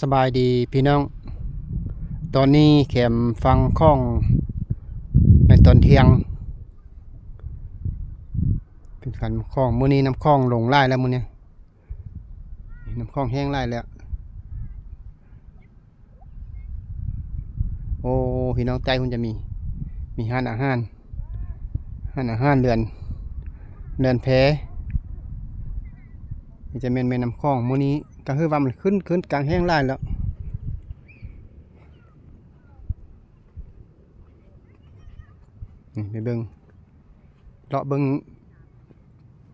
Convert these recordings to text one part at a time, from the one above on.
ສະບາຍດີພີ່ນ້ອງ, ຕອນນີ້ແຄມຝັ່ງຂອງໃນຕອນທ່ຽງ ເປັນການຂອງ ມື້ນີ້ນ້ຳຂອງລົງຫຼາຍແລ້ວມື້ນີ້, ນ້ຳຂອງແຫ້ງຫຼາຍແລ້ວ. ໂອ້ ພີ່ນ້ອງໃຕ້ພຸ້ນຈະມີ ມີຮ້ານອາຫານ ຮ້ານອາຫານເຮືອນ ເຮືອນແພ. ນີ້ຈະແມ່ນແມ່ນ້ຳຂອງ, ມື້ນີ້ກໍຄືວ່າມັນຂຶ້ນ ຂຶ້ນກາງແຫ້ງຫຼາຍແລ້ວ. ນີ້ໄປເບິ່ງ ເລາະເບິ່ງ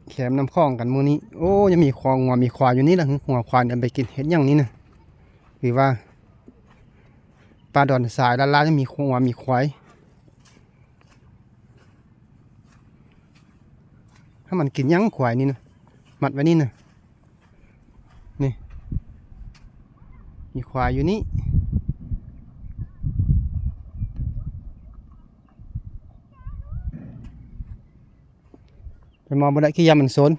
ແຄມນ້ຳຂອງກັນມື້ນີ້. ໂອ້ ຍັງມີຄອກງົວມີຄວາຍຢູ່ນີ້ລະ, ງົວຄວາຍເອົາໄປກິນເຮັດຫຍັງນີ້ນະ? ຫຼືວ່າປ່າດອນຊາຍລາດໆ ຍັງມີງົວມີຄວາຍ. ໃຫ້ມັນກິນຫຍັງຄວາຍນີ້ນະ? ມັດໄວ້ນີ້ນະ. ນີ້ ມີຄວາຍຢູ່ນີ້. ໄປມາບໍ່ໄດ້ ຂີ້ຢ້ານມັນໂຊນ.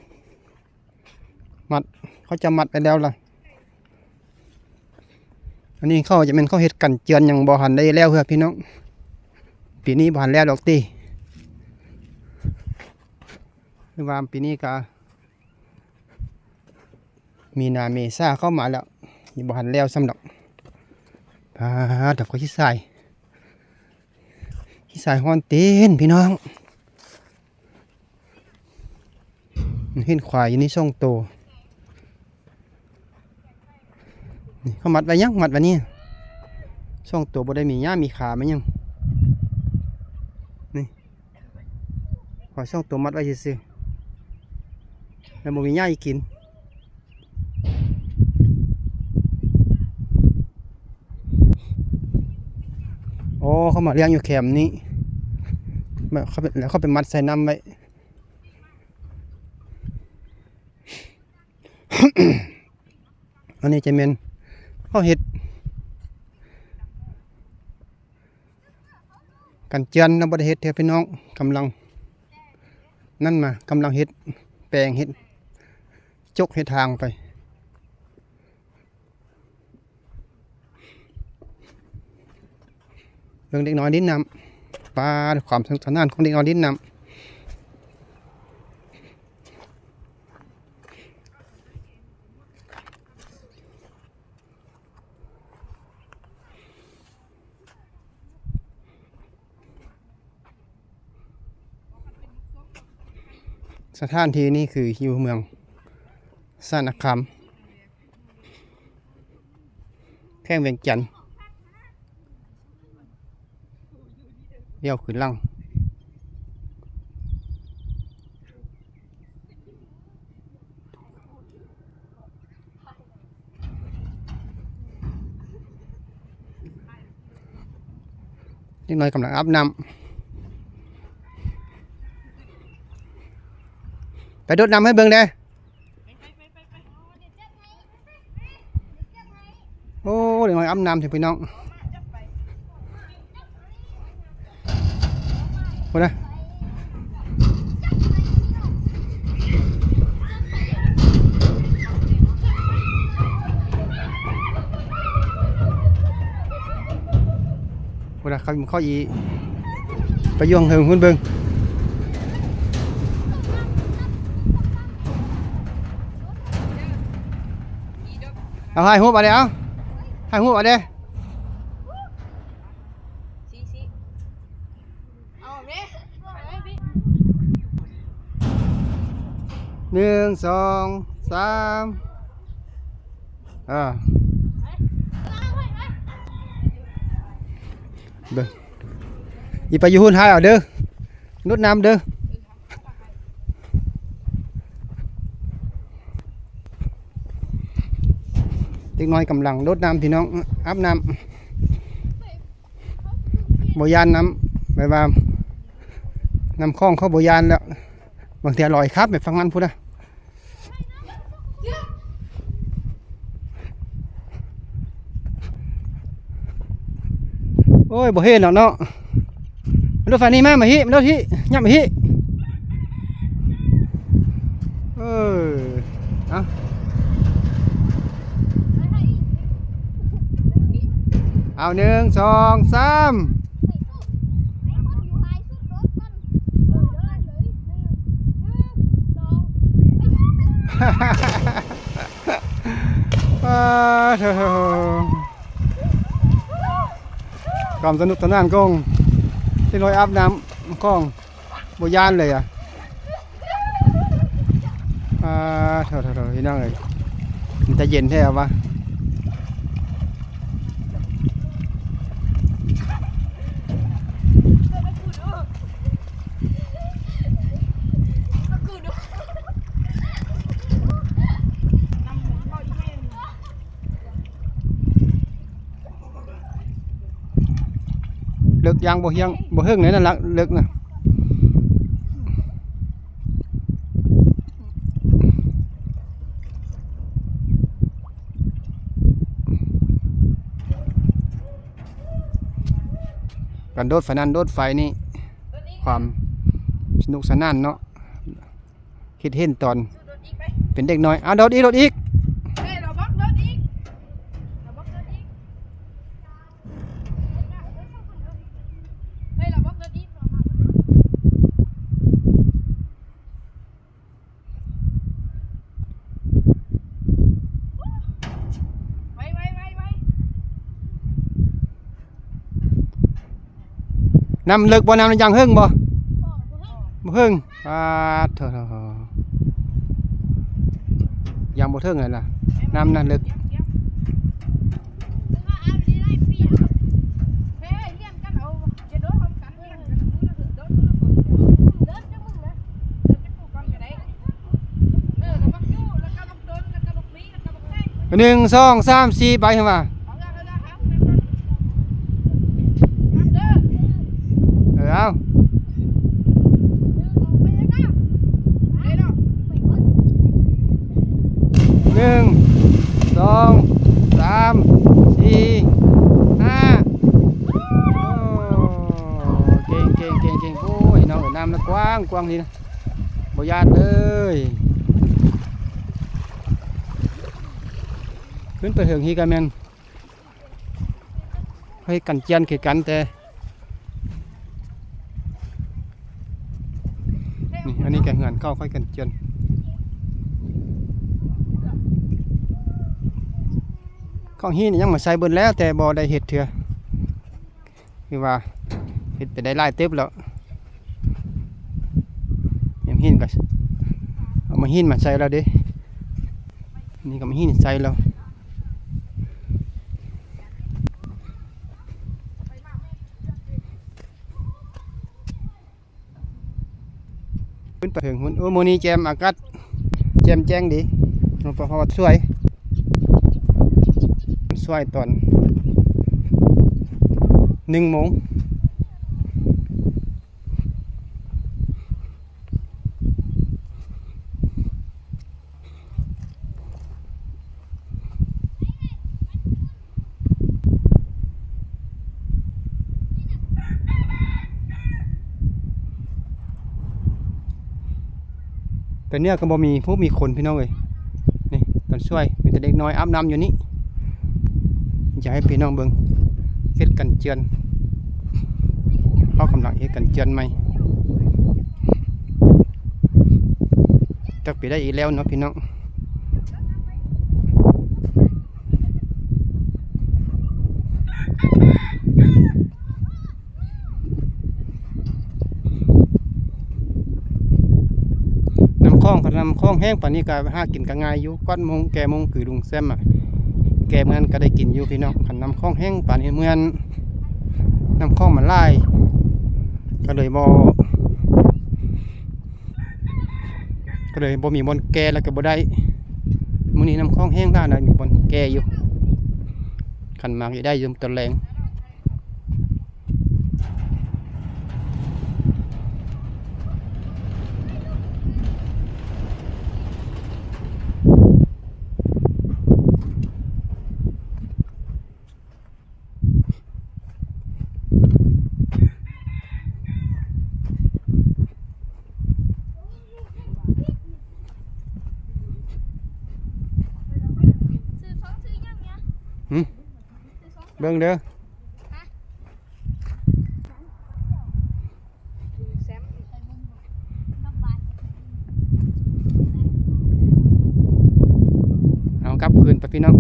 ມັດ ເຂົາຈະມັດໄວ້ແລ້ວລະ. ອັນນີ້ເຂົາຈະແມ່ນເຂົາເຮັດກັນເຈື່ອນ ຍັງບໍ່ທັນໄດ້ແລ້ວເທື່ອພີ່ນ້ອງ, ປີນີ້ບໍ່ທັນແລ້ວດອກຕິ. ຄືວ່າປີນີ້ກະມີນາເມສາເຂົ້າມາແລ້ວ, ຍັງບໍ່ທັນແລ້ວຊ້ຳດອກ. ປາດ ດອກ ຂ້ອຍຂີ້ສາຍ ຂີ້ສາຍຮ້ອນຕີນພີ່ນ້ອງ. ເຫັນຄວາຍຢູ່ນີ້ສອງໂຕ. ນີ້ເຂົາມັດໄວ້ຫຍັງ? ມັດໄວ້ນີ້ສອງໂຕ, ບໍ່ໄດ້ມີຫຍ້າມີຄາມາຫຍັງ. ນີ້ຄວາຍສອງໂຕມັດໄວ້ຊື່ໆ ແລ້ວບໍ່ມີຫຍ້າໃຫ້ກິນ. ໂອ້ ເຂົາມາລ້ຽງຢູ່ແຄມນີ້ ແບບເຂົາໄປ ແລ້ວເຂົາໄປມັດໃສ່ນ້ຳໄວ້. ອັນນີ້ຈະແມ່ນເຂົາເຮັດກັນເຈື່ອນ ແລ້ວບໍ່ໄດ້ເຮັດເທື່ອພີ່ນ້ອງ, ກຳລັງນັ້ນມາ ກຳລັງເຮັດແປງ ເຮັດຈົກເຮັດທາງໄປ. ເບິ່ງເດັກນ້ອຍຫຼິ້ນນ້ຳ. ປາດ ຄວາມສະໜຸກສະໜານຂອງເດັກນ້ອຍຫຼິ້ນນ້ຳ. ສະຖານທີ່ນີ້ຄືຢູ່ເມືອງສານະຄາມ ແຂວງວຽງຈັນ. ລ້ຽວຄືນຫຼັງ. ເດັກນ້ອຍກຳລັງອາບນ້ຳ. ໄປໂດດນ້ຳໃຫ້ເບິ່ງແດ່. ໂອ້ ເດັກນ້ອຍອາບນ້ຳເຖາະພີ່ນ້ອງ. ພຸ້ນນະ ພຸ້ນນະ ເຂົາ ເຂົາອີ ໄປຢູ່ເທິງພຸ້ນເບິ່ງ. ເອົາ ຖ່າຍຮູບເອົາເດ້ ເອົາ ຖ່າຍຮູບເອົາເດ້. ໜຶ່ງ ສອງ ສາມ ເອີ ເບິ່ງ ອີ່ປາຢູ່ຮຸ່ນ ຖ່າຍເອົາເດີ ໂດດນ້ຳເດີ. ເດັກນ້ອຍກຳລັງໂດດນ້ຳ ພີ່ນ້ອງ ອາບນ້ຳ ບໍ່ຢ້ານນ້ຳ ແບບວ່ານ້ຳຂອງເຂົາບໍ່ຢ້ານແລ້ວ. ບາງເທື່ອລອຍຂ້າມໄປຝັ່ງນັ້ນພຸ້ນນະ. ໂອ້ຍ ບໍ່ເຫັນດອກເນາະ. ມາໂດດຝັ່ງນີ້ ມາ ມາພີ້ ມາໂດດພີ້ ຫຍັບມາພີ້. ເອີ ເອົາ. ເອົາ ໜຶ່ງ ສອງ ສາມ ປາໂທ້ ຄວາມສະໜຸກສະໜານຂອງເດັກນ້ອຍອາບນ້ຳຂອງ ບໍ່ຢ້ານເລີຍອະ. ອາ ໂທ້ໆ ພີ່ນ້ອງເອີຍ ມັນຈະເຢັນແທ້ວະ. ເລິກຢ່າງບໍ່ຮຽງ ບໍ່ເຮິງເລີຍນະ ເລິກນະ. ການໂດດໄຟນັ້ນໂດດໄຟນີ້ ຄວາມສະໜຸກສະໜານເນາະ. ຄິດເຫັນຕອນເປັນເດັກນ້ອຍ ເອົາ ໂດດອີກ ໂດດອີກ. ນ້ຳເລິກບໍ່? ນ້ຳຍັງເຮິງບໍ່? ບໍ່ເຮິງ. ປາດໂທ້ ຍັງບໍ່ເຖິງເລີຍລະ ນ້ຳນັ້ນເລິກ. ໜຶ່ງ ສອງ ສາມ ສີ່ ໄປ ເຫັນວ່າ ເອີ ເອົາ ໜຶ່ງ ສອງ ສາມ ສີ່ ຫ້າ. ໂອ້ ເກັ່ງໆໆໆ. ໂອ້ຍ ນ້ອງເອີຍ ນ້ຳນະກວ້າງໆ ນີ້ນະ ບໍ່ຢ້ານເລີຍ. ຂຶ້ນໄປເຖິງພີ້ກະແມ່ນ ຂ້ອຍກັນຈຽນຄືກັນແຕ່ ນີ້ ອັນນີ້ກະເຮືອນເກົ່າຂ້ອຍກັນຈຽນ. ຂອງຮີ້ນຍັງມາໃສ່ເບິດແລ້ວ ແຕ່ບໍ່ໄດ້ເຮັດເທື່ອ ຄືວ່າເຮັດໄປໄດ້ຫຼາຍເຕີບແລ້ວ. ຍັງຫີນກະເອົາມາຫີນມາໃສ່ແລ້ວເດ້ ນີ້ກະມາຫີນໃສ່ແລ້ວ. ຂຶ້ນໄປເຖິງພຸ້ນ. ໂອ້ ມື້ນີ້ແຈ່ມອາກາດ ແຈ່ມແຈ້ງດີ ເພາະວ່າສວຍ ສວຍຕອນໜຶ່ງໂມງ. ແຕ່ເໜືອກະບໍ່ມີຜູ້ມີຄົນພີ່ນ້ອງເອີຍ. ນີ້ຕອນຊ່ວຍມີແຕ່ເດັກນ້ອຍອາບນ້ຳຢູ່ນີ້. ຢາກໃຫ້ພີ່ນ້ອງເບິ່ງເຮັດກັນເຈື່ອນ ເຂົາກຳລັງເຮັດກັນເຈື່ອນໃໝ່ ຈັກປີໃດອີກແລ້ວເນາະພີ່ນ້ອງ. ນ້ຳຂອງ ຄັນນ້ຳຂອງແຫ້ງປານນີ້ກະຫາກິນກະງ່າຍຢູ່. ກອດມຸງແກ່ມຸງຄືລຸງແຊມອະ ແກ່ມື້ນັ້ນກະໄດ້ກິນຢູ່ພີ່ນ້ອງ. ຄັນນ້ຳຂອງແຫ້ງປານນີ້ ເມື່ອນັ້ນນ້ຳຂອງມັນຫຼາຍ ກະເລີຍບໍ່ ກະເລີຍບໍ່ມີບ່ອນແກ່ ແລ້ວກະບໍ່ໄດ້. ມື້ນີ້ນ້ຳຂອງແຫ້ງຫຼາຍ ໄດ້ມີບ່ອນແກ່ຢູ່. ຄັນມາກະໄດ້ຢູ່ຕອນແລງ. ຫຶ ເບິ່ງເດີ. ພີ່ນ້ອງ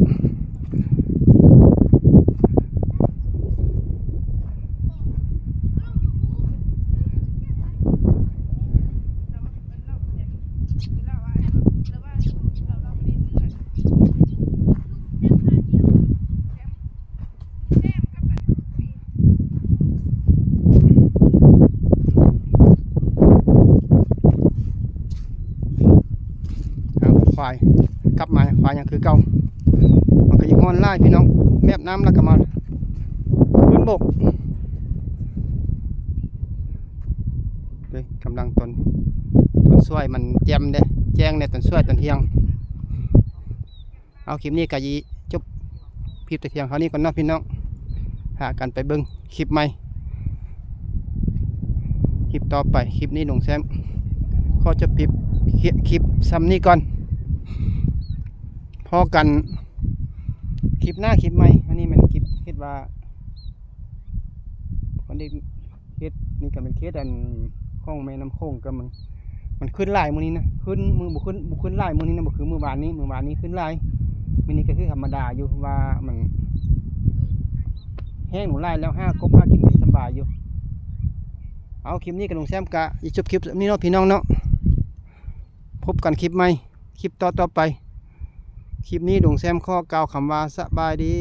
ເອົາ ຄວາຍກັບມາ ຄວາຍຍັງຄືເກົ່າ. ມັນກໍຍັງຮ້ອນຫຼາຍພີ່ນ້ອງ ແມບນ້ຳແລ້ວກໍມາ ຂຶ້ນບົກ. ເອີຍ ກຳລັງຕອນ ຕອນສວຍມັນແຈ່ມເດ້ ແຈ້ງແດ່ຕອນສວຍຕອນທ່ຽງ. ເອົາ ຄລິບນີ້ກໍຊິຈົບຄລິບແຕ່ພຽງເທົ່ານີ້ກ່ອນເນາະພີ່ນ້ອງ ຫາກັນໄປເບິ່ງຄລິບໃໝ່ ຄລິບຕໍ່ໄປ. ຄລິບນີ້ລຸງແຊມຂໍຈົບຄລິບ ຄລິບ ຄລິບຊ່ຳນີ້ກ່ອນ ພໍ້ກັນຄລິບໜ້າ ຄລິບໃໝ່. ອັນນີ້ແມ່ນຄລິບເຮັດວ່າ ເຮັດ ນີ້ກໍເປັນເຂດອັນຂອງແມ່ນ້ຳໂຂງ ກໍມັນ ມັນຂຶ້ນຫຼາຍມື້ນີ້ນະ ຂຶ້ນ ມື້ ບໍ່ຂຶ້ນ ບໍ່ຂຶ້ນຫຼາຍມື້ນີ້ນະ ບໍ່ຄືມື້ວານນີ້ ມື້ວານນີ້ຂຶ້ນຫຼາຍ. ມື້ນີ້ກໍຄືທຳມະດາຢູ່ ວ່າມັນແຫ້ງລົງຫຼາຍແລ້ວ ຫາກົບຫາກິນກໍສະບາຍຢູ່. ເອົາ ຄລິບນີ້ກໍລຸງແຊມກະຊິຈົບຄລິບນີ້ເນາະ ພີ່ນ້ອງເນາະ ພົບກັນຄລິບໃໝ່ ຄລິບຕໍ່ໆໄປ. ຄລິບນີ້ລຸງແຊມຂໍກ່າວຄຳວ່າສະບາຍດີ.